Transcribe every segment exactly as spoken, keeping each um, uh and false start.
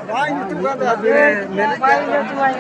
ᱵᱟᱭ ᱧᱩᱛᱩᱢ ᱠᱟᱱ ᱛᱟᱭᱟ᱾ ᱵᱟᱭ ᱧᱩᱛᱩᱢ ᱠᱟᱱ ᱛᱟᱭᱟ᱾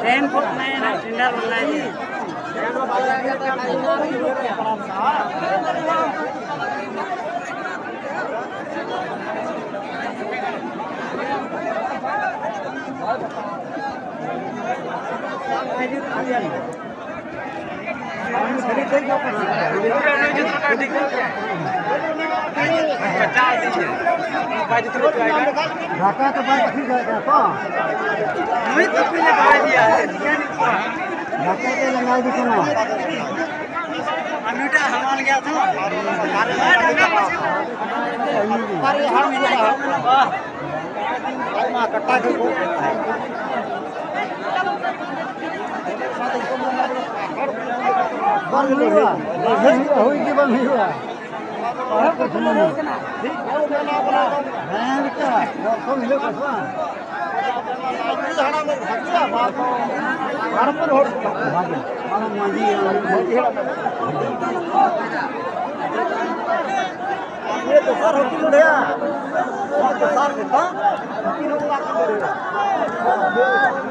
Ten four nine tender online. Dhaka ᱛᱚ ᱵᱟᱭ ᱯᱟᱹᱥᱤᱨ ᱫᱟᱲᱮᱭᱟᱜ ᱠᱟᱱᱟ ᱛᱚ᱾ ᱱᱩᱭ ᱛᱚ ᱯᱩᱭᱞᱩ ᱫᱚᱦᱚᱭ ᱜᱮᱭᱟ᱾ ᱰᱷᱟᱠᱟ ᱛᱮ ᱞᱟᱸᱜᱟ ᱤᱫᱤ ᱠᱟᱱᱟ᱾ ᱟᱨ ᱱᱩᱭᱴᱟᱜ ᱦᱟᱢᱟᱞ ᱜᱮᱭᱟ ᱛᱚ᱾ ᱟᱨᱮ ᱦᱟᱲᱟᱢ ᱜᱮᱭᱟ᱾ ᱟᱡ ᱢᱟ ᱠᱟᱴᱟ ᱜᱮ ᱜᱚᱜ᱾ ᱵᱟᱝ ᱦᱩᱭᱩᱜᱼᱟ᱾ ᱦᱩᱭ, ᱦᱩᱭ ᱜᱮ ᱵᱟᱝ ᱦᱩᱭᱩᱜᱼᱟ᱾ ᱦᱮᱸ, ᱞᱮᱠᱟ᱾ ᱯᱨᱚᱛᱷᱚᱢ ᱦᱤᱞᱳᱜ ᱠᱷᱚᱱ᱾ ᱦᱟᱲᱟᱢ ᱠᱚ ᱦᱚᱲ ᱠᱚ ᱵᱷᱟᱜᱮ᱾ ᱢᱟᱨᱟᱝ ᱢᱟᱹᱡᱷᱤ, ᱢᱟᱹᱡᱷᱤ ᱦᱟᱲᱟᱢ᱾ ᱱᱤᱭᱟᱹ ᱫᱚᱥᱟᱨ ᱦᱚᱸᱠᱤᱱ ᱞᱟᱹᱭᱟ᱾ ᱱᱚᱣᱟ ᱫᱚᱥᱟᱨ ᱜᱮ ᱵᱟᱝ? ᱦᱚᱸᱠᱤᱱ ᱦᱚᱸ ᱵᱟᱝ ᱠᱤᱱ ᱞᱟᱹᱭᱟ᱾